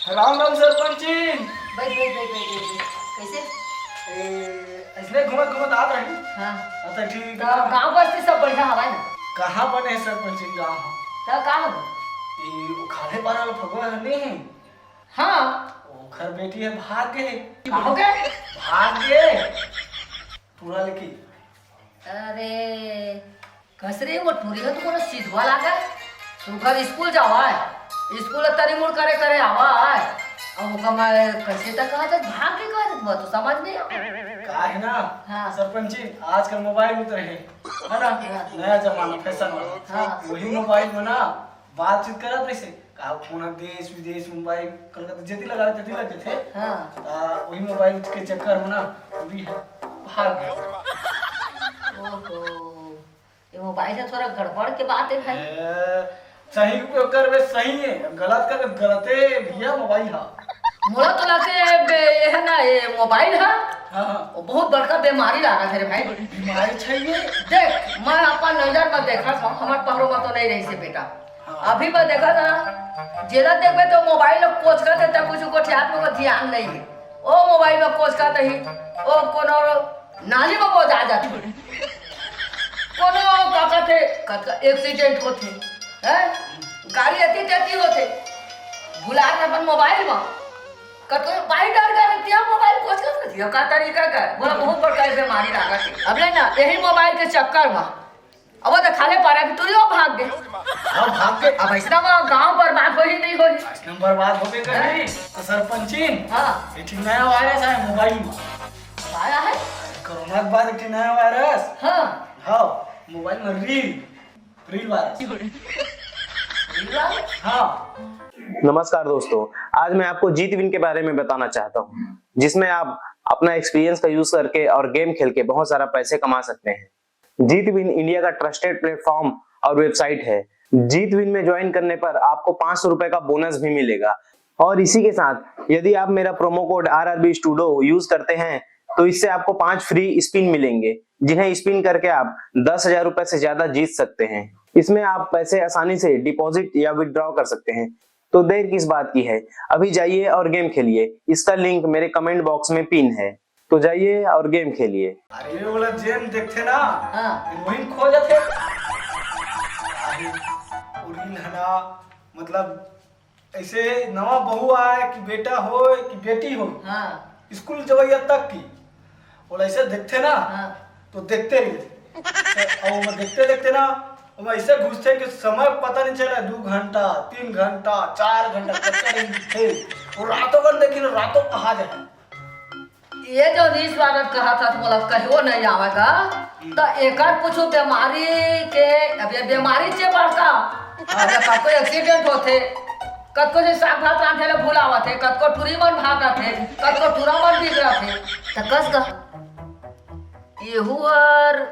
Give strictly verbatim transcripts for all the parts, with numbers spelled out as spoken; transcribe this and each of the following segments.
राम राम सरपंचिन। बैठ, बैठ, बैठ, बैठ, बैठ, बैठ। कैसे? ए, अइसने घूमत घूमत आत रही। हाँ। अच्छा, ठीक तो है। गाँव बस्ती सब बढ़िया हवय ना? कहाँ बने हे सरपंचिन गाँव ह? तो का हो? ए, वो खाल्हे पारा वाला फगुआ नहीं है? हाँ। ओखर बेटी ह भाग गे। का हो गे? भाग गे। टूरा लेके। अरे, कस रे, वो टूरी ह तो मोला सिधवा लागे। सुघर स्कूल जावय, स्कूल तरी मुड़ करे करे आवय। अब ओका मैं कैसे तक कहा जब भाग के कहा जब तो समझ नहीं आवे। का है ना, हाँ। सरपंची, आजकल मोबाइल उतरे है, है ना? हाँ। नया जमाना, फैशन वाला। हाँ। वही मोबाइल में ना बातचीत करत रहिसे, का फोन ह देश विदेश, मुंबई, कलकत्ता, जेती लगा तेती लग जथे। हाँ। आ, वही मोबाइल के चक्कर में ना टूरी ह भाग गे। ओहो, ये मोबाइल ह थोड़ा गड़बड़ के बात है भाई। ए, सही उपयोग करबे सही है, गलत करबे गलते भैया मोबाइल ह। मोला तो लगथे बे, ये है ना, ये मोबाइल ह, हाँ, हाँ। वो बहुत बड़का बीमारी लागत है रे भाई। बीमारी चाहिए। देख, मैं अपन नजर में देखत हूँ, हमार पहरो में तो नहीं रहिसे बेटा। हाँ। अभी मैं देखत हूँ, जेला देखबे तो मोबाइल में कोचकत है, तब कुछ गोठियात में को ध्यान नहीं है। ओ मोबाइल में कोचकत ही, ओ कोनो नाली में बोजा जाथे। कोनो का कथे, कतका एक्सीडेंट होथे, हैं? गाड़ी एती तेती होथे। भुला के अपन मोबाइल में। कतको भाई डर गया रे, क्या मोबाइल कोचकत रहिथे? का तरीका का? मोला बहुत बड़का बीमारी लागत है। अब ले ना, यही मोबाइल के चक्कर में। अब वो तो खाल्हे पारा के टूरी भाग गे। अब भाग गे। अब अइसना में गाँव बर्बाद होही नहीं होही। अइसना बर्बाद होबे करही। हाँ। तो सरपंचिन, हाँ। ये ठीक नया वायरस आय मोबाइल में। का आय? कोरोना के बाद एक ठीक नया वायरस। हाँ। हाँ, मोबाइल में reel, reel virus. Reel virus? हाँ। नमस्कार दोस्तों, आज मैं आपको जीत विन के बारे में बताना चाहता हूँ, जिसमें आप अपना एक्सपीरियंस का यूज़ करके और गेम खेल के बहुत सारा पैसे कमा सकते हैं। जीत विन इंडिया का ट्रस्टेड प्लेटफॉर्म और वेबसाइट है। जीत विन में ज्वाइन करने पर आपको पाँच सौ रुपये का बोनस भी मिलेगा। और इसी के साथ यदि आप मेरा प्रोमो कोड आर आर बी स्टूडियो यूज़ करते हैं तो इससे आपको पाँच फ्री स्पिन मिलेंगे, जिन्हें स्पिन करके आप दस हज़ार रुपये से ज़्यादा जीत सकते हैं। इसमें आप पैसे आसानी से डिपॉजिट या विड्रॉ कर सकते हैं। तो देर किस बात की है, अभी जाइए और गेम खेलिए। इसका लिंक मेरे कमेंट बॉक्स में पिन है, तो जाइए और गेम खेलिए। अरे, ओला जेन देखथे ना, हाँ। वही खो जाथे। अरे, वो रील है ना, मतलब, ऐसे नवा बहू आय कि बेटा होय कि बेटी होय, हाँ। स्कूल जवैया तक की, ओला ऐसे देखथे ना, हाँ। तो देखते रहिथे। और वो देखते देखते ना, वो ऐसे घुसथे कि समय पता नहीं चले, दू घंटा, तीन घंटा, चार घंटा, कतका दिन बीतथे। वो रातों भर देखी ना, रातों कहा जाए। ये जो नीच बात कहत हस, मोला कहियो नहीं आवेगा। त एकर कुछ बीमारी के, अब ये बीमारी चे बढ़ता। अरे, कतको एक्सीडेंट होथे, कतको से साग भात रांधे ले भुलावत हे, कतको टूरी मन भागत हे, कतको टूरा मन बिगड़त हे। त कस का? एहू हर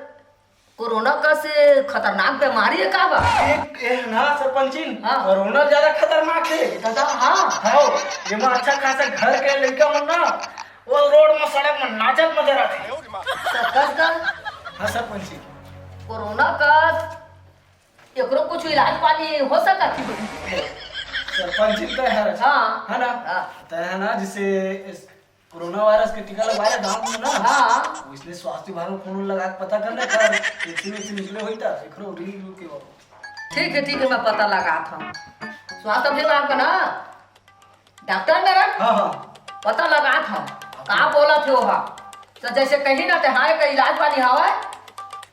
कोरोना कस खतरनाक बीमारी है का बा? एक, ए ना सरपंचिन, हाँ। कोरोना ज्यादा खतरनाक है। दादा, हाँ। हाँ, ये में अच्छा खासा घर के लड़का मन ना, वो रोड में, सड़क में नाचत नजर आथे। त कस का? हाँ सरपंचिन। कोरोना का एकरो कुछ इलाज पानी हो सकत ही? सरपंचिन तो है। हाँ। है ना? हाँ। तो है ना, जैसे इस कोरोना वायरस के टीका लगवाए गांव में ना। हाँ। इसलिए स्वास्थ्य विभाग में फोन लगा के पता कर ले, कर वैक्सीन वैक्सीन निकले होई त एकरो रील के वो। ठीक है, ठीक है, मैं पता लगात हूँ। स्वास्थ्य विभाग का ना डॉक्टर मेरा हाँ, हाँ। पता लगात हूँ। का बोलत हे ओहा? तो जैसे कहीं ना ते हाँ, एक इलाज वाली हवा है,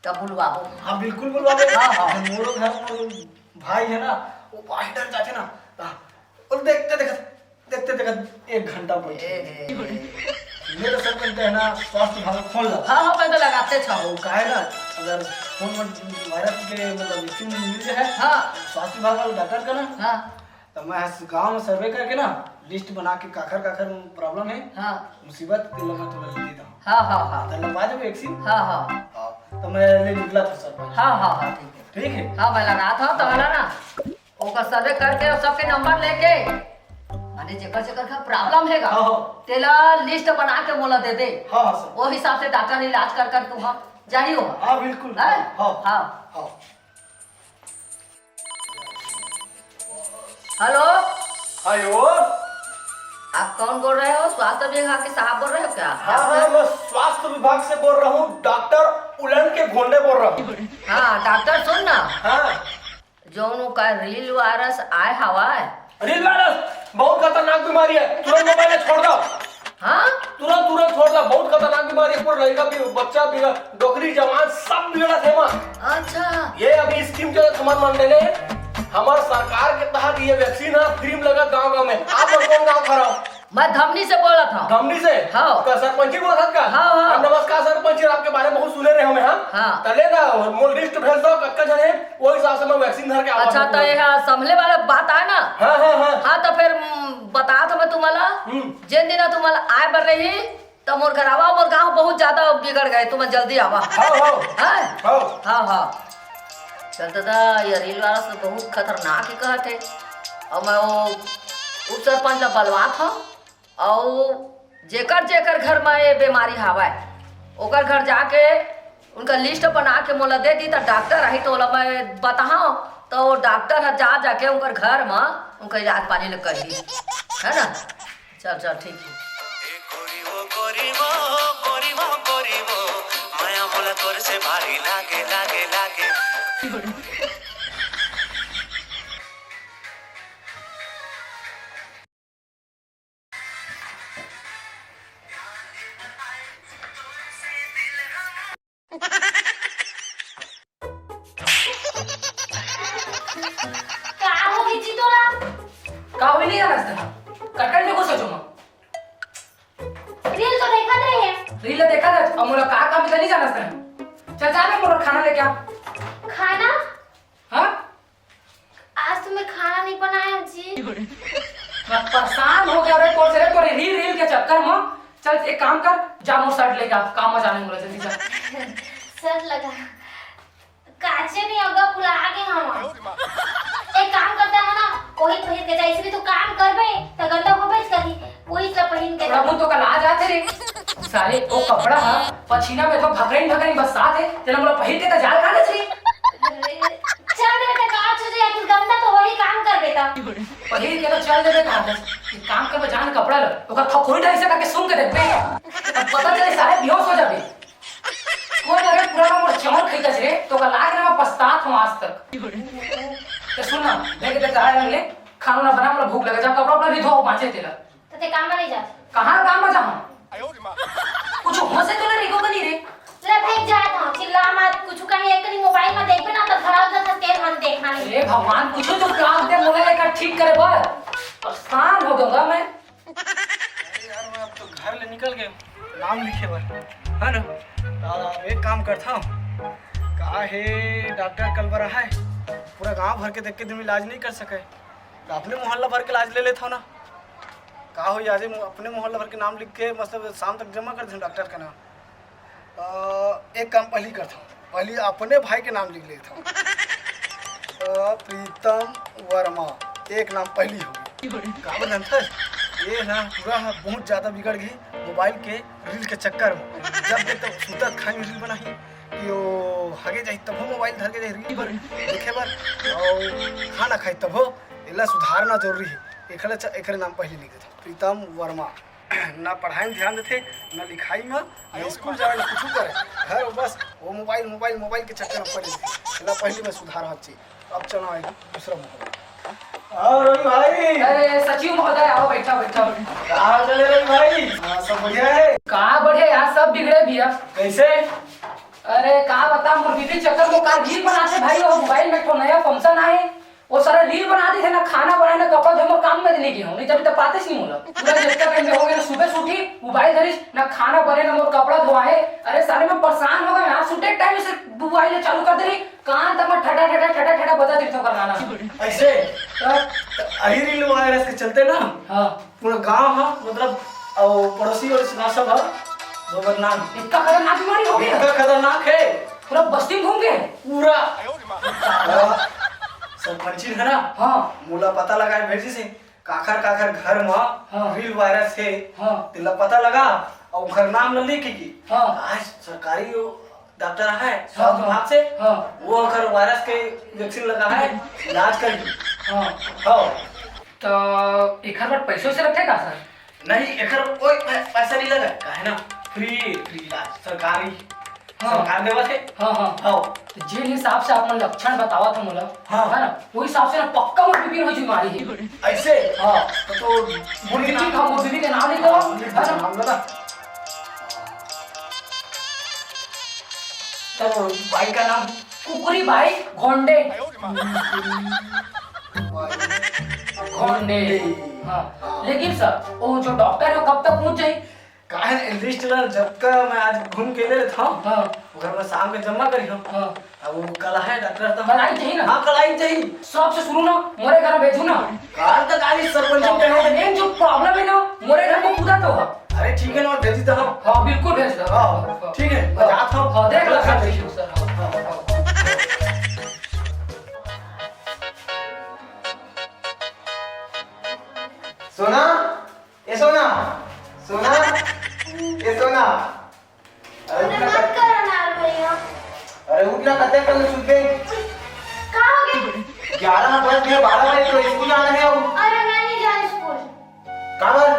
तब बुलवाबो। हाँ, बिल्कुल बुलवाबो। हाँ, हाँ। मोरो घर में भाई है ना, वो बाहर डर जाते ना, हाँ, और देखते देखते देखते देखते एक घंटा बैठ ए, गए। ए, ए। मेरे सब कहते हैं ना, स्वास्थ्य विभाग में फोन लगा। हाँ, हाँ, मैं तो लगाते था। वो का है ना, अगर फोन में वायरस के मतलब वैक्सीन मिल जाए, हाँ। स्वास्थ्य विभाग वाले डॉक्टर का ना, हाँ। तो मैं गांव में सर्वे करके ना, लिस्ट बना के काखर काखर प्रॉब्लम है, हाँ। मुसीबत, तेला मैं तुला दे देता हूँ। हाँ, हाँ, हाँ। तो लगवा दे वैक्सीन। हाँ, हाँ। हाँ, तो मैं ले निकला था सर। हाँ, हाँ, हाँ, ठीक है। ठीक है। हाँ, मैं लगा था, तो है ना, ओकर सर्वे करके और सबके नंबर लेके, माने जेकर जेकर का प्रॉब्लम है गा, हाँ, हाँ। तेला लिस्ट बना के मोला दे दे। हाँ, हाँ, सर। वो हिसाब से डॉक्टर इलाज कर कर तू हाँ जाही हो। हाँ, बिल्कुल। हैं? हाँ। हाँ। हाँ। हेलो। हेलो। आप कौन बोल रहे हो? स्वास्थ्य विभाग के साहब बोल रहे हो क्या? हाँ, हाँ, मैं स्वास्थ्य विभाग से बोल रहा हूँ, डॉक्टर उलन के गोंडे बोल रहा हूँ। हाँ, डॉक्टर, सुन ना। हाँ। जौन ओकर रील वायरस आय हवय। रील वायरस बहुत खतरनाक बीमारी है, तुरंत मोबाइल छोड़ दो। हाँ? तुरंत, तुरंत छोड़ दो, बहुत खतरनाक बीमारी है, पूरा लड़का भी, बच्चा भी, डोकरी जवान सब बिगड़त हे माँ। अच्छा। ये अभी स्कीम जो है हमार मंडले, हमार सरकार के तहत ये वैक्सीन है, फ्री में लगा गाँव गाँव में। आप लोग कौन गाँव खड़ा हो? मैं धमनी से बोलत हूँ। धमनी से? हाँ। का सरपंची बोलत हन का? हाँ, हाँ। नमस्कार सरपंची, आपके बारे में बहुत सुने रहे हमें, हाँ? हाँ। त ले ना, मोर लिस्ट भेज दो, कतका जन है, वो हिसाब से मैं वैक्सीन धर के आवा अच्छा, हूँ। त ये संभले वाला बात आय ना? हाँ, हाँ, हाँ। हाँ, त फिर, हम्म, बतात हँव मैं तुम्हाला, हम्म। जेन दिन तुम्हाला आय बर रही, त मोर घर आवा, मोर गाँव बहुत ज्यादा बिगड़ गए, तुम जल्दी आवा। हाँ, हाँ। हैं? हाँ। हाँ, हाँ। चल दादा, ये रील वाला तो बहुत खतरनाक ही कहत हे। अउ मैं वो उप सरपंच ला बलवात हँव, अउ जेकर जेकर घर म ये बीमारी हावय, ओकर घर जाके उनका लिस्ट बना के मोला दे दी, त डॉक्टर आही त ओला मैं बताहूँ, त वो डॉक्टर ह जा जाके उनकर घर म उनका इलाज पानी ल करही, है ना? चल, चल, ठीक है। ए गोरी वो, गोरी वो, गोरी वो, गोरी वो, माया मोला तोर से भारी लागे, लागे, लागे। का होगे जी तोला? का होगे नहीं जानस तेला? कटकट में घुस सोचो मैं। रील तो देखत रहे हैं। रील ला देखत रहे, अब मोला का काम हे नहीं जानस तेला। चल जा ना, मोला खाना लेके आ। खाना? हाँ? आज तो मैं खाना नहीं बनाया जी। मैं परेशान हो गया रे तोर से रे, तोरे रील, रील के चक्कर में। चल एक काम कर, जा मोर शर्ट लेके आ, काम में जाना हे मोला, जल्दी जा। शर्ट लगा। काचे नहीं होगा, फुला के हम। एक काम करता है ना, वही पहिर के जा, इसलिए तो काम करबे, तो गंदा होबे करही, वही सब पहिन के जा। प्रभु तो कल आ जाते रे। सारे वो कपड़ा हा, पसीना में तो भकरइन भकरइन बरसात हे, तेला मोला पहिर के त जाल काढ़े रे। चल देबे त का हो जाय, तू गंदा तो वही काम कर बेटा। पहिर के तो चल देबे कहा था। एक काम करबे, जान कपड़ा ल, ओकर थोड़ी ढंग से करके सूंघ के देखबे। अब पता चले सारे बेहोश हो जाबे। कोई ना रे, पुराना मोर चाउर खइता रे, तो का लाग रे, मैं पछतात हूँ आज तक। तो सुन ना, मैं के देख रहा है, खाना ना बना, मोला भूख लगे, जा कपड़ा उपड़ा भी धो, बाँचे तेला। त ते काम में नहीं जात? कहाँ काम में जाहूँ? कुछ हो से तो ना रिको बनी रे। ले भाई जात हूँ, चिल्ला मत, कुछ कहीं एक कहीं मोबाइल में देखबे ना तो धरा उधर से तेल हम देखना नहीं। हे भगवान, कुछ तो काम दे, मोला एक ठीक करे बर। परेशान हो गया मैं। अरे यार, मैं अब तो घर ले निकल गए, नाम लिखे बर, है ना? तो अब एक काम करता हूँ, का हे, डॉक्टर कल बर आहे, पूरा गांव भर के देख के दिन इलाज नहीं कर सके, तो अपने मोहल्ला भर के इलाज ले लेता हूँ ना। का हो, आज ही मो-, अपने मोहल्ला भर के नाम लिख के, मतलब, शाम तक जमा कर दें डॉक्टर का नाम। अ, एक काम पहली करता हूँ, पहली अपने भाई के नाम लिख लेता हूँ। अ, प्रीतम वर्मा, एक नाम पहली हो गई। का बोल जानता है? ये ना पूरा बहुत ज्यादा बिगड़ गई मोबाइल के रील के चक्कर में। जब देख तब सुतत खानी रील बनाही कि वो हगे जाही तभो मोबाइल धर के जाही रील पर देखे बर, और खाना खाई तभो। एला सुधारना जरूरी है। एकरे च-, एकरे नाम पहली लिख देता हूँ, प्रीतम वर्मा। ना पढ़ाई में ध्यान देथे, ना लिखाई में, ना स्कूल जावे, ना कुछ करे। घर में बस वो मोबाइल, मोबाइल, मोबाइल के चक्कर में पड़े रहिथे। एला पहली में सुधार होना चाहिए। अब चलो आगे दूसरा मोहल्ला। और रवि भाई। अरे सचिव महोदय, आओ, बैठा, बैठा। का हाल चाल है रवि भाई? हाँ, सब बढ़िया है। का बढ़िया यार, सब बिगड़े भैया। कैसे? अरे का बता, मोर बीबी चक्कर में का रील बनाथे भाई, वो मोबाइल में एक ठो नया फंक्शन आए, वो सारा रील बना देथे, ना खाना बनाए, ना कपड़ा धोए, मोर काम में नहीं गए हूँ, नहीं तभी तो पाते ही नहीं मोला। पूरा जब तक में हो गया, सुबह से उठी, मोबाइल धरिस, ना खाना बने, ना मोर कपड़ा धोआ है। अरे साले मैं परेशान हो गया, यहाँ सुते टाइम से मोबाइल चालू कर दे रही, कान तक में ठटा, ठटा, ठटा, ठटा बजा देते हो गाना। ऐसे? हाँ। तो अही रील वायरस के चलते ना, हाँ। पूरा गांव ह, मतलब, अउ पड़ोसी वड़ोसी गांव सब ह, जो बदनाम। इतना खतरनाक बीमारी हो गया? इतना खतरनाक है। पूरा बस्ती में घूम गए? पूरा। हाँ। सरपंची है ना? हाँ। मोला पता लगा है भेजी से, काखर काखर घर में हाँ। रील वायरस है, हाँ। तेला पता लगा, और घर नाम ल लिख के। हाँ। आज सरकारी डॉक्टर है, हाँ, स्वास्थ्य हाँ। विभाग से, हाँ। वो अगर वायरस के वैक्सीन लगा है, इलाज कर दी। हाँ। हाँ। तो एकर बर पैसो से रखे का सर? नहीं, एकर कोई पै-, पैसा नहीं लगा, काहे ना? फ्री, फ्री इलाज, सरकारी, हाँ। सरकार देवत हे। हाँ, हाँ। हाँ। तो जिन हिसाब से आप मन लक्षण बतावत हो मोला, हाँ। है ना, वो हिसाब से ना पक्का मोर बीबी रोज बीमारी है। ऐसे? हाँ। तो, तो मोर बीबी का, मोर बीबी के नाम नहीं लो, है ना? नाम लो ना। तो भाई का नाम? कुकुरी भाई घोंडे। घोंडे। हाँ। लेकिन सर, वो जो डॉक्टर है, वो कब तक पहुंच जाई? काहे न, लिस्ट ला जब का मैं आज घूम के ले लेता हूँ, हाँ। ओकर मैं शाम के जमा करी हूँ। हाँ। अब वो कल है डॉक्टर तो। कल आई जाई ना? हाँ, कल आई जाई। सबसे शुरू ना, मोरे घर भेजू ना। काल तक आई सरपंच के। मेन जो प्रॉब्लम है ना, मोरे घर में पूरा तो है। अरे ठीक है ना, भेज देता हूँ। हाँ, बिल्कुल भेज दो। हाँ, ठीक है, मैं जाता हूँ। हाँ, देख लो, सर, देख लो, सर, हाँ, हाँ, हाँ। सोना, ए सोना, सोना, ए सोना। अरे उठ ना, मत करो ना भैया। अरे उठ ना, कते कर सुते। का हो गया? ग्यारह बज गए, बारह बजे तो स्कूल जाना है अब। अरे मैं नहीं जाऊँ स्कूल। काबर?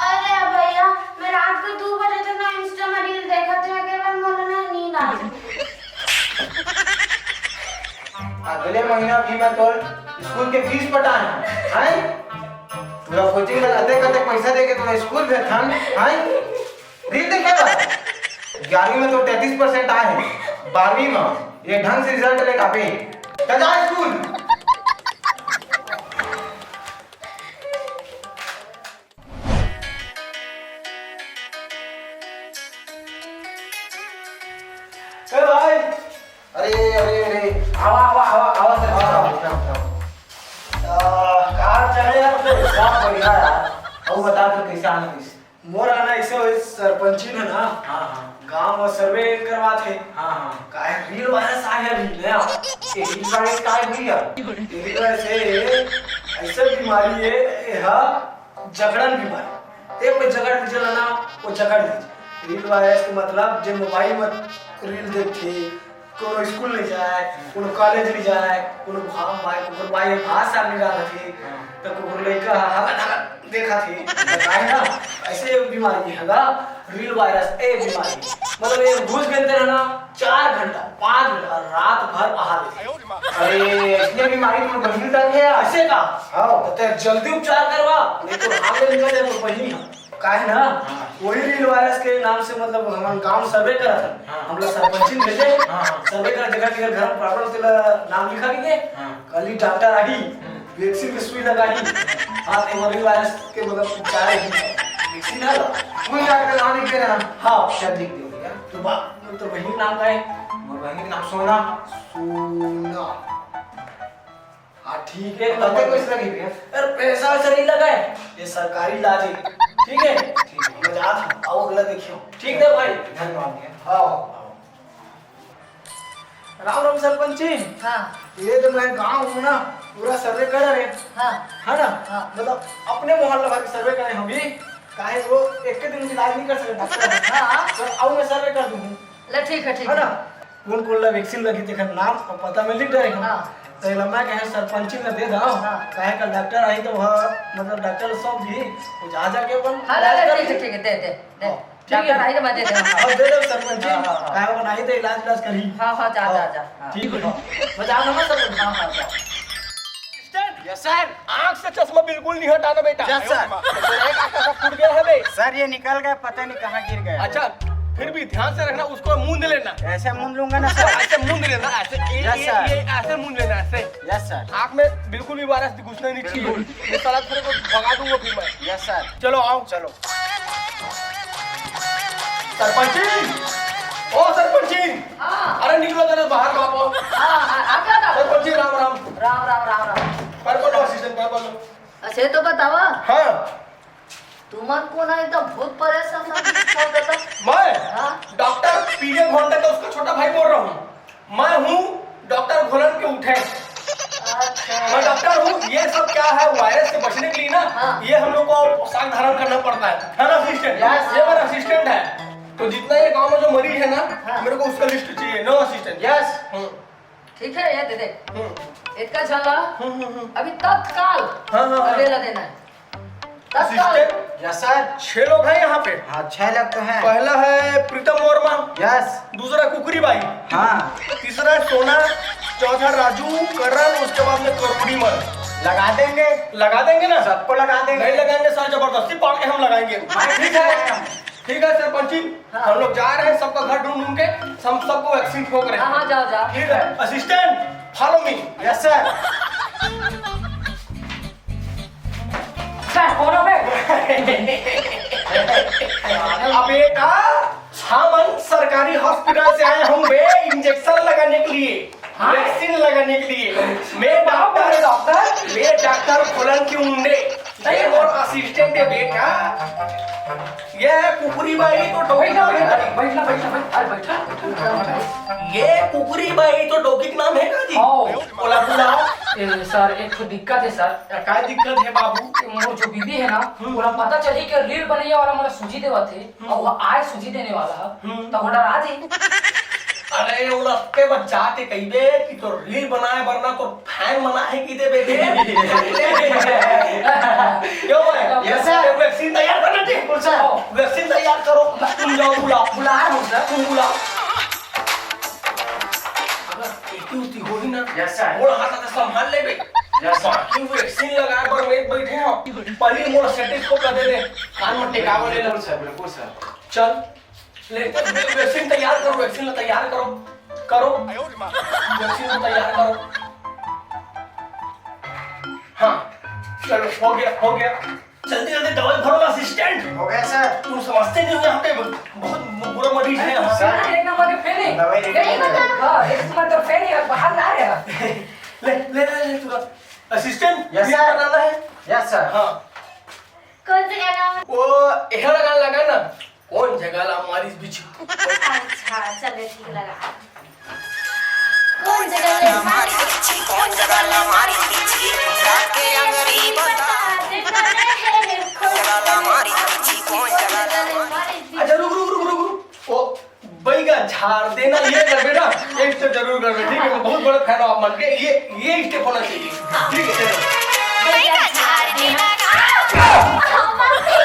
अरे भैया, मैं रात को दो बजे तक ना Insta में reel देखत रह गए, पर मोला ना नींद आ गई। अगले महीना भी मैं तोर स्कूल के फीस पटाए हूँ, हैं? पूरा कोचिंग ला अतेक अतेक पैसा देके तोला स्कूल भेजथन, हैं? reel देखे बर? ग्यारहवीं में तो तैंतीस परसेंट आए हैं, बारहवीं में ये ढंग से रिजल्ट लेके आबे। चल जा स्कूल। ए भाई। अरे, अरे, अरे, आवा, आवा, आवा, आवा, सर, आवा, आवा, आवा, आवा। आ, का हाल चाल है यार? सब बढ़िया यार। अउ बता, तू कैसे आना कइसे? मोर आना ऐसे होइस, सरपंची ने ना, हाँ, हाँ। गांव में सर्वे करवात हे। हाँ, हाँ। काहे reel वायरस आए हे अभी नया। ये reel वायरस का है भैया? ये reel वायरस है, ऐसे बीमारी है, ये हा जकड़न बीमारी। एक कोई जकड़ लीजिए ना, वो जकड़ लीजिए। reel वायरस के मतलब जे मोबाइल में reel देखथे, कोनो स्कूल नहीं जाए, कोनो कॉलेज नहीं जाए, कोनो भाव भाई, कोनो भाई भात साग नहीं डालत हे, हाँ। तो कोनो लड़का हगत हगत देखत हे, तो काहे ना? ऐसे एक बीमारी है गा, reel वायरस, ए बीमारी। मतलब ये घुस गए थे ना, चार घंटा, पाँच घंटा, रात भर आहा देथे। अरे, ऐसने बीमारी तो बहिनी तक है यार। ऐसे का? हाँ। तो ते जल्दी उपचार करवा, नहीं तो हाथ में निकल जाए तो बहिनी है। काहे ना? हाँ। वही reel वायरस के नाम से मतलब हमन गांव सर्वे करत हन। हाँ। हमला सरपंची में भेजे। हाँ, हाँ। सर्वे कर जगह जगह घर में प्रॉब्लम तेला नाम लिखा के। हाँ। कल ही डॉक्टर आही, हम्म। वैक्सीन के सुई लगाही। हाँ, तो reel वायरस के मतलब उपचार है। वैक्सीन है ना? कोई डॉक्टर नाम लिख देना। हाँ। सब लिख दो भैया। तो बा-, तो बहिनी के नाम का है? मोर बहिनी के नाम सोना। सोना। हाँ, ठीक है। पता है कोई इसका नहीं है? अरे, पैसा वैसा नहीं लगा है, ये सरकारी इलाज है। ठीक है? ठीक है। मैं जात हूँ, आओ अगला देखियो। ठीक है भाई। धन्यवाद भैया। आओ। राम राम सरपंच जी। हाँ। ये तो मैं गांव हूँ ना, पूरा सर्वे करे रहे। हाँ। है ना? हाँ। मतलब अपने मोहल्ला भर के सर्वे करे हम भी, काहे वो एक के दिन इलाज नहीं कर सकते डॉक्टर। हाँ। तो आओ मैं सर्वे कर दूँ। ले, ठीक है, ठीक है ना? है। कौन कौन ला वैक्सीन लगी तेकर नाम और पता में लिख डारे हम। हाँ। तो एला मैं कहे सरपंची में दे दो। हाँ। काहे कल डॉक्टर आई तो वह मतलब डॉक्टर सब भी वो जा जाके अपन हाँ, ले, इलाज ले, कर ठीक है, ली। ठीक है, दे, दे, दे। हाँ, ठीक है। डॉक्टर आई तो मैं दे दे, हाँ। अब दे दो सरपंची। हाँ, हाँ, हाँ। काहे वो नहीं तो इलाज इलाज करी। हाँ, हाँ, जा, हाँ। जा, जा, हाँ। ठीक है, हाँ। मैं जा रहा हूँ सरपंच। हाँ, हाँ, जा। Assistant, yes sir। आँख से चश्मा बिल्कुल नहीं हटाना बेटा। Yes sir। तेरा एक आँख का फूट गया है बे। सर, ये निकल गया, पता नहीं कहाँ गिर गया। अच्छा, फिर भी ध्यान से रखना, उसको मूंद लेना। ऐसे मूंद लूंगा ना सर। ऐसे मूंद लेना, ऐसे, ये, yes ये, sir। ये ऐसे मूंद लेना, ऐसे। Yes sir। आँख में बिल्कुल भी वायरस घुसना नहीं चाहिए। बिल्कुल। ये साला तेरे को भगा दूंगा फिर मैं। Yes sir। चलो आओ। चलो। सरपंची, ओ सरपंची। हाँ। अरे निकलो जरा बाहर, बाप आओ। हाँ, आ, आ गया था। सरपंची, राम राम। राम, राम, राम, राम। पर बोलो assistant, पर बोलो। अच्छा, ये तो बतावा। हाँ। तुमन कोन है, एकदम भूत परेशान सा दिखत हो तो? मैं? हाँ। डॉक्टर पीके घोंटे का उसका छोटा भाई बोल रहा हूँ। मैं हूँ डॉक्टर घोलन के उठे। अच्छा। मैं डॉक्टर हूँ। ये सब क्या है, वायरस से बचने के लिए ना, हाँ। ये हम लोग को पोशाक धारण करना पड़ता है, है ना assistant? Yes। ये मेरा assistant है। तो जितना ये गांव में जो मरीज है ना, हाँ। मेरे को उसका लिस्ट चाहिए। No assistant। Yes। हम्म। ठीक है, ये दे दे। हम्म। इतना चल रहा। हम्म, हम्म, हम्म। अभी तत्काल हाँ, हाँ, हाँ। अगले ला देना है। दस साल। Assistant, yes sir. छह लोग हैं यहाँ पे। हाँ, छह लोग तो हैं। पहला है प्रीतम वर्मा, यस। दूसरा कुकरी बाई, हाँ। तीसरा है सोना, चौथा राजू, करण, उसके बाद में करोड़ी मन। लगा देंगे। लगा देंगे ना? सबको लगा देंगे। नहीं लगाएंगे सर, जबरदस्ती पाल के हम लगाएंगे। हाँ, ठीक है। ठीक है सरपंची, हाँ। हम लोग जा रहे हैं, सबका घर ढूंढ ढूंढ के हम सबको वैक्सीन ठोक रहे हैं। हाँ, हाँ, जाओ, जाओ। ठीक है, assistant, follow me। Yes sir. Sir, कौन हो बे? अबे बेटा, हम सरकारी हॉस्पिटल से आए हूँ बे, इंजेक्शन लगाने के लिए, हाँ? वैक्सीन लगाने के लिए। मैं डॉक्टर, डॉक्टर? मैं डॉक्टर फुलन के उंडे। ये मोर असिस्टेंट है बेटा। ये कुकुरी बाई तो डोकी बैठना, नाम है। बैठना, बैठना, बैठना, अरे बैठना, बैठना, बैठना। ये कुकुरी बाई तो डोकी के नाम है का जी? हाँ। बोला, बोला। ए, सर, एक ठो दिक्कत है सर। का दिक्कत है बाबू? मोर जो बीबी है ना, हम्म। ओला पता चली कि रील बनैया वाला मोला सूजी देवत है, हम्म। और वो आए सूजी देने वाला है, हम्म। तो वो डरा जी। अरे, वो रस्ते बच जाके कहिबे कि तो रील बनाए बर ना तो फैन बना है कि दे बेटे। क्यों है? Yes sir. वैक्सीन तैयार करना चाहिए। बिल्कुल सर। वैक्सीन तैयार करो, तुम जाओ बुलाओ। बुला रहा हूँ सर। तुम बुलाओ। अगर इतनी उतनी होही ना, यस सर। मोर हाथ आते संभाल लेबे। Yes sir. बाकी वैक्सीन लगाए बर मैं बैठे हूँ। पहले मोर स्टेथोस्कोप ला दे दे। कान में टिकावे ले लो। बिल्कुल सर, बिल्कुल सर। चल। ले, वैक्सीन तैयार करो, वैक्सीन ला तैयार करो, करो। वैक्सीन ला तैयार करो। हाँ, चलो, हो गया, हो गया। जल्दी, जल्दी दवाई भरो ना, असिस्टेंट। हो गया सर। तुम समझते नहीं हो, यहाँ पे बहुत बुरा मरीज है यहाँ। सर, एक नंबर के फेल है। दवाई लेके एक नंबर, हाँ, एक नंबर तो फेल है, बाहर ला रहे हैं। ले, ले, ले, ले, तुरंत। Assistant, yes bill sir. बनाना है। Yes sir. हाँ। कौन सा गाना? वो एहड़ गाना लगा ना, कौन जगह ला मारिस बिच्छी। अच्छा, चले, ठीक लगा। कौन जगह ले मारिस बिच्छी, कौन जगह ला मारिस बिच्छी, काट के अंगरी बता। कौन जगह ला मारिस बिच्छी, कौन जगह ला मारिस बिच्छी। अच्छा, रुक, रुक, रुक, रुक, रुक। वो बैगा झाड़ देना, ये करबे ना, ये step जरूर करबे, ठीक है? मैं बहुत बड़ा फैन हूँ आप मन के, ये, ये step होना चाहिए, ठीक है? चलो। बैगा झाड़ देना। Mummy,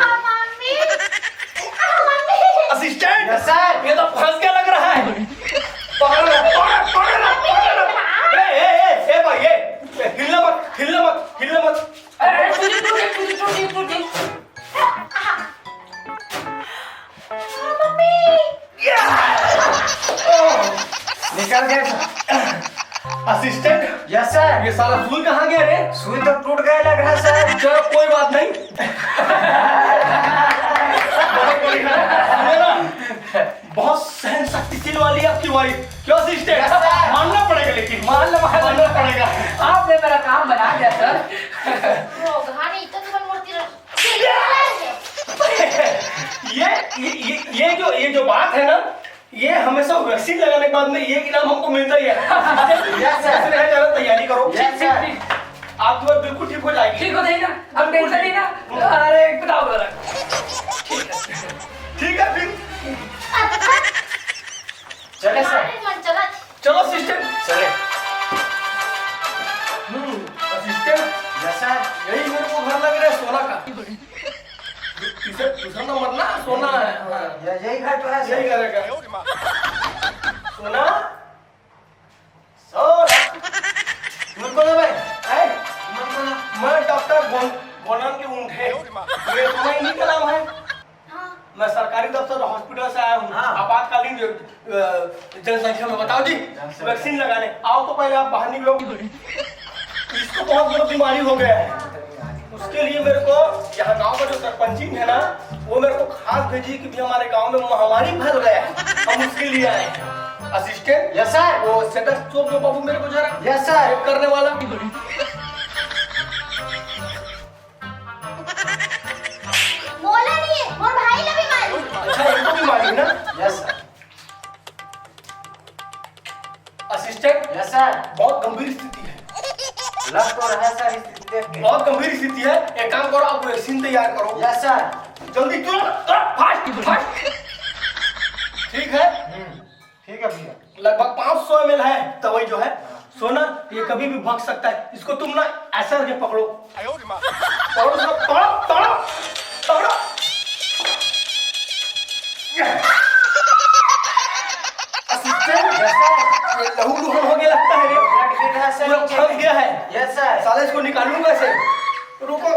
mummy, mummy. Assistant, yes sir. ये तो फंस गया लग रहा है। पकड़ लो, पकड़, पकड़ लो, पकड़ लो। ए, ए, ए, ए भाई, ए, ए, हिलना मत, हिलना मत, हिलना मत। अरे, अरे, तू, तू, तू, तू, तू, तू, तू। निकल गया सर। Assistant, yes sir. ये साला सुई कहाँ गया रे? सुई तो टूट गया लग रहा सर। चलो, कोई बात नहीं। बहुत बढ़िया। सुनो ना, बहुत सहन शक्तिशील वाली आपकी वाइफ। क्यों असिस्टेंट? Yes sir. मानना पड़ेगा, लेकिन मानना, मानना पड़ेगा। आपने मेरा काम बना दिया सर। वो घानी तो तुमन मूर्ति रख ये, ये, ये, ये, ये जो, ये जो बात है ना, ये हमेशा वैक्सीन लगाने के बाद में ये इनाम हमको मिलता ही है। Yes sir. इसलिए है, ज्यादा तैयारी करो। Yes sir. आप तो बिल्कुल ठीक हो जाएगी। ठीक हो जाएगी ना? अब बिल्कुल टेंशन ठीक। नहीं ना? अरे, बताओ जरा। ठीक है। ठीक है फिर। चले सर। अरे, मन चला। चलो सिस्टर। चले। हम्म, सिस्टर। Yes sir. यही मेरे को घर लग रहा है सोना का। तीसरा, दूसरा नंबर ना सोना है। हाँ। ये, यही घर तो है सर। यही घर है क्या? सोना? सोना। तुमन कोन हवय? हैं? तुमन कोन हवय? मैं डॉक्टर गोन-, गोनन के ऊँट है। ये तुम्हारा इन्हीं का नाम है? हाँ। मैं सरकारी दफ्तर हॉस्पिटल से आया हूँ। हाँ। आपातकालीन, अ, जनसंख्या में बताओ जी, जनसंख्या। वैक्सीन लगाने। आओ तो पहले आप बाहर निकलो। इसको बहुत बड़ा बीमारी हो गया है। उसके लिए मेरे को यहाँ गांव का जो सरपंची है ना, वो मेरे को खास भेजी कि भी हमारे गांव में महामारी फैल गया है, हम उसके लिए आए हैं। Assistant, yes sir. वो स्टेथोस्कोप दो बाबू मेरे को जरा। Yes sir. चेक करने वाला। बोला नहीं है, मोर भाई ला भी मारी। अच्छा, इनको भी मारी ना? Yes sir. Assistant, yes sir. बहुत गंभीर स्थिति है। लग तो रहा है सर, स्थिति देख के। बहुत गंभीर स्थिति है, एक काम करो, आप वैक्सीन तैयार करो। Yes sir. जल्दी क्यों? Fast, fast. ठीक है। हम्म, ठीक है भैया। लगभग पाँच सौ एम एल है दवाई जो है। हाँ। सोना, ये कभी भी भग सकता है, इसको तुम ना ऐसा करके पकड़ो। तोड़ो, तोड़ो, तोड़ो। असिस्टेंट, ये लहू लुहान हो गया लगता है रे। पूरा फंस गया है। Yes sir. साले, इसको निकालूं कैसे? रुको।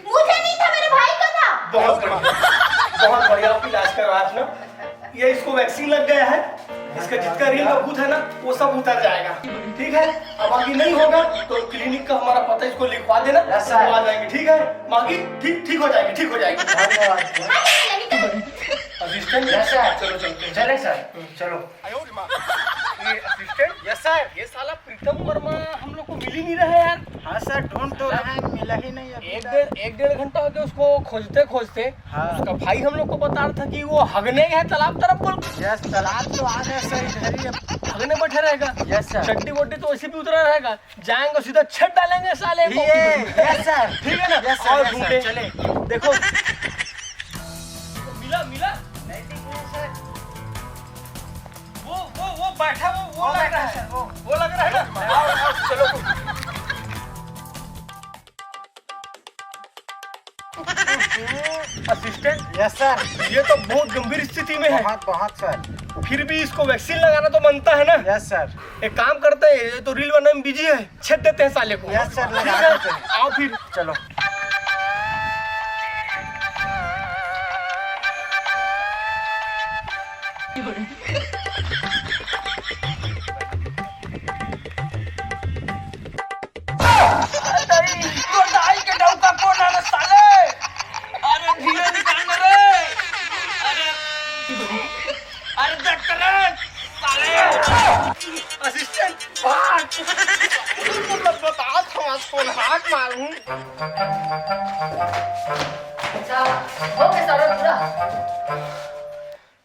मुझे नहीं था, मेरे भाई का था। बहुत बढ़िया, बहुत बढ़िया, आपकी इलाज करवाया आपने। ये इसको वैक्सीन लग गया है, इसका जितना रीढ़ का भूत है ना, वो सब उतर जाएगा। ठीक है, अब आगे नहीं होगा तो क्लिनिक का हमारा पता इसको लिखवा देना, यस सर। हम आ जाएंगे। ठीक है, बाकी ठीक, ठीक हो जाएगी, ठीक हो जाएगी। धन्यवाद। Assistant, yes sir. चलो चलते हैं। चले सर, चलो। ये असिस्टेंट, यस सर। ये साला प्रीतम वर्मा हम लोग को मिल ही नहीं रहा है यार। हाँ सर, ढूंढ तो रहे हैं, मिला ही नहीं अभी एक तक। डेढ़ एक डेढ़ घंटा हो गया उसको खोजते खोजते। हाँ। उसका भाई हम लोग को बता रहा था कि वो हगने गया है तालाब तरफ, बोल। यस, तालाब तो आ गया सर, इधर ही है। हगने बैठा रहेगा। Yes sir. चड्डी वड्डी तो वैसे भी उतरा रहेगा, जाएंगे सीधा छेद डालेंगे साले को। ये, यस सर। ठीक है ना? यस सर, और यस सर, ढूंढे। चले। देखो। मिला, मिला? नहीं दिख रहा सर। वो, वो, वो बैठा, वो, वो वो लग बैठा रहा है। सर, वो। वो लग रहा है ना? आओ, आओ, चलो। Assistant, yes sir. ये तो बहुत गंभीर स्थिति में है। बहुत, बहुत सर। फिर भी इसको वैक्सीन लगाना तो बनता है ना? Yes sir. एक काम करते हैं, ये तो रील बनाने में बिजी है, छेद देते हैं साले को। यस सर, ठीक है? लगाते हैं। आओ फिर। चलो। अरे, तोर दाई के डौका कोन हरे साले? अरे, धीरे निकाल ना रे। अरे, अरे, देख तो रे, साले। असिस्टेंट, भाग। मतलब, बता, थमास कोन हाथ मारूं। अच्छा, हो गया सारा पूरा?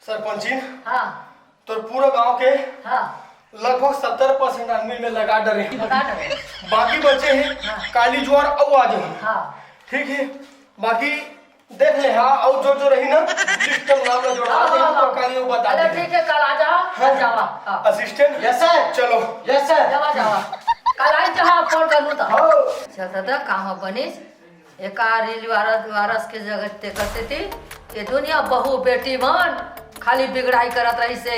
सरपंचिन, हाँ। तोर पूरा गांव के हाँ। लगभग सत्तर परसेंट आदमी में लगा डरे। लगा डरे। बाकी बचे हैं हाँ। काली जुआर अउ आज। हाँ। ठीक है, बाकी देख ले। हाँ, अउ जो जो रही ना, लिस्ट में नाम ला जोड़ा हाँ, दे, हाँ, तो हाँ। काली वो बता अच्छा, दे। ठीक है, कल आ जा, हाँ। कल जावा। हाँ। Assistant, yes sir. चलो। Yes sir. जावा, जावा। कल आई जहाँ फोन करूँ तो। हाँ। चल दादा, कहाँ बनिस? एका रील वायरस, वायरस के जगह ते करते थी। ये दुनिया बहू बेटी मन खाली बिगड़ाई करत रही से,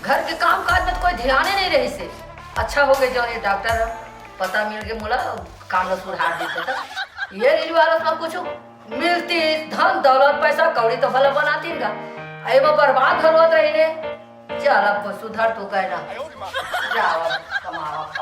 घर के काम काज में तो कोई ध्यान ही नहीं रही से। अच्छा हो गए जो ये डॉक्टर पता मिल के मोला काम ला सुधार देते था। ये रील वायरस में कुछ मिलती धन दौलत पैसा कौड़ी तो भला बनाती का, एमा बर्बाद हर होत रही ने। चल अब सुधर तो गए ना, जाओ अब कमाओ।